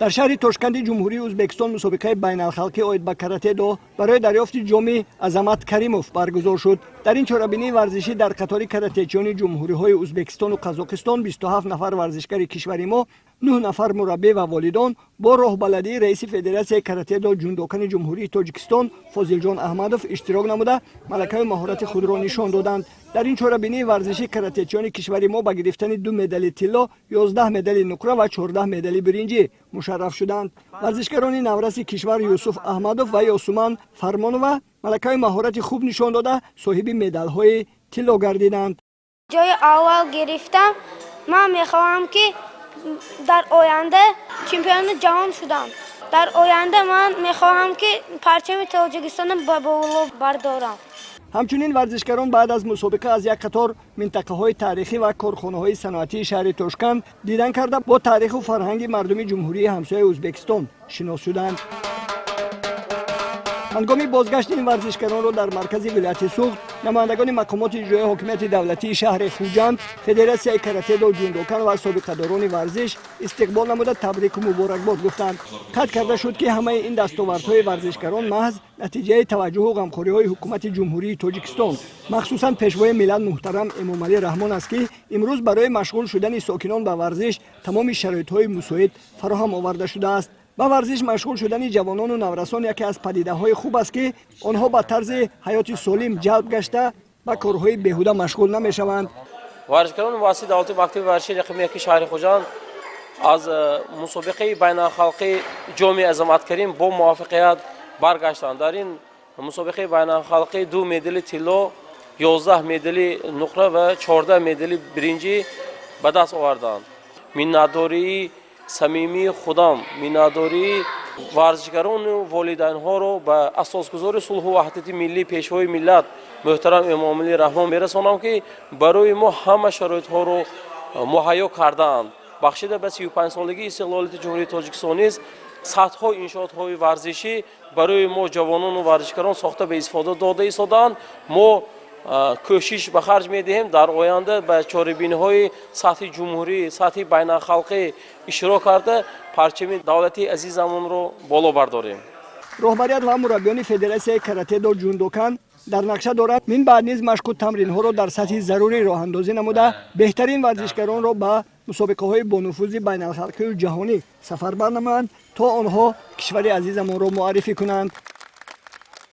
Дар шаҳри Тошканди Ҷумҳурии Ӯзбекистон мусобиқаи байналхалқӣ оид ба каратэ-до барои дарёфти ҷоми Азамат Каримов баргузор шуд. Дар ин чорабинии варзишӣ дар қатори каратечиёни ҷумҳуриҳои Ӯзбекистону Қазоқистон 27 нафар варзишгари кишвари мо, 9 нафар мураббӣ ва волидон бо роҳбаладии раиси Федератсияи каратэ-до ҷундокани Ҷумҳурии Тоҷикистон Фозилҷон Аҳмадов иштирок намуда, малакаю маҳорати худро нишон доданд. Дар ин чорабинии варзишӣ каратечиёни кишвари мо ба гирифтани 2 медали тилло, 11 медали нуқра ва 14 медали биринҷӣ мушарраф шуданд. Варзишгарони навраси кишвар Юсуф Аҳмадов ва Ёсуман Фармонова малакаю маҳорати хуб нишон дода, соҳиби медалҳои тилло гардиданд. Ҷои аввал гирифтам. Ман мехоҳам, ки дар оянда чемпиони ҷаҳон шудам. Дар оянда ман мехоҳам, ки парчами Тоҷикистонро ба боло бардорам. Ҳамчунин варзишгарон баъд аз мусобиқа аз як қатор минтақаҳои таърихӣ ва корхонаҳои саноатии шаҳри Тошканд дидан карда, бо таъриху фарҳанги мардуми ҷумҳурии ҳамсояи Ӯзбекистон шинос шуданд. Ҳангоми бозгашти ин варзишгаронро дар маркази вилояти Суғд намояндагони мақомоти иҷроияи ҳокимияти давлатии шаҳри Хуҷанд, Федератсияи каратэ-до ҷундокан ва собиқадорони варзиш истиқбол намуда, табрику муборакбод гуфтанд. Қайд карда шуд, ки ҳамаи ин дастовардҳои варзишгарон маҳз натиҷаи таваҷҷуҳу ғамхориҳои ҳукумати Ҷумҳурии Тоҷикистон, махсусан Пешвои миллат муҳтарам Эмомалӣ Раҳмон аст, ки имрӯз барои машғул шудани сокинон ба варзиш тамоми шароитҳои мусоид фароҳам оварда шудааст. Ба варзиш машғул шудани ҷавонону наврасон яке аз падидаҳои хуб аст, ки онҳо ба тарзи ҳаёти солим ҷалб гашта, ба корҳои беҳуда машғул намешаванд. Варзишгарони муассисаи давлатии мактаби варзиши рақами 1 шаҳри Хуҷанд аз мусобиқаи байналхалқӣ ҷоми Азамат Карим бо муваффақият баргаштанд. Дар ин мусобиқаи байналхалқӣ 2 медали тилло, 11 медали нуқра ва 14 медали биринҷӣ ба даст оварданд. Миннатдории самимии худам, миннатдории варзишгарону волидайнҳоро ба асосгузори сулҳу ваҳдати миллӣ, Пешвои миллат муҳтарам Эмомалӣ Раҳмон мерасонам, ки барои мо ҳама шароитҳоро муҳайё кардаанд. Бахшида ба 35-солагии истиқлолияти Ҷумҳурии Тоҷикистон низ садҳо иншоотҳои варзишӣ барои мо ҷавонону варзишгарон сохта ба истифода дода истодаанд. Мо кӯшиш ба харҷ медиҳем, дар оянда ба чорабиниҳои сатҳи ҷумҳурӣ, сатҳи байналхалқӣ иштирок карда, парчами давлати азизамонро боло бардорем. Роҳбарият ва мураббиёни Федератсияи каратэ-до ҷундокан дар нақша дорад, мин баъд низ машқу тамринҳоро дар сатҳи зарурӣ роҳандозӣ намуда, беҳтарин варзишгаронро ба мусобиқаҳои бонуфузи байналхалқию ҷаҳонӣ сафарбар намоянд, то онҳо кишвари азизамонро муаррифӣ кунанд.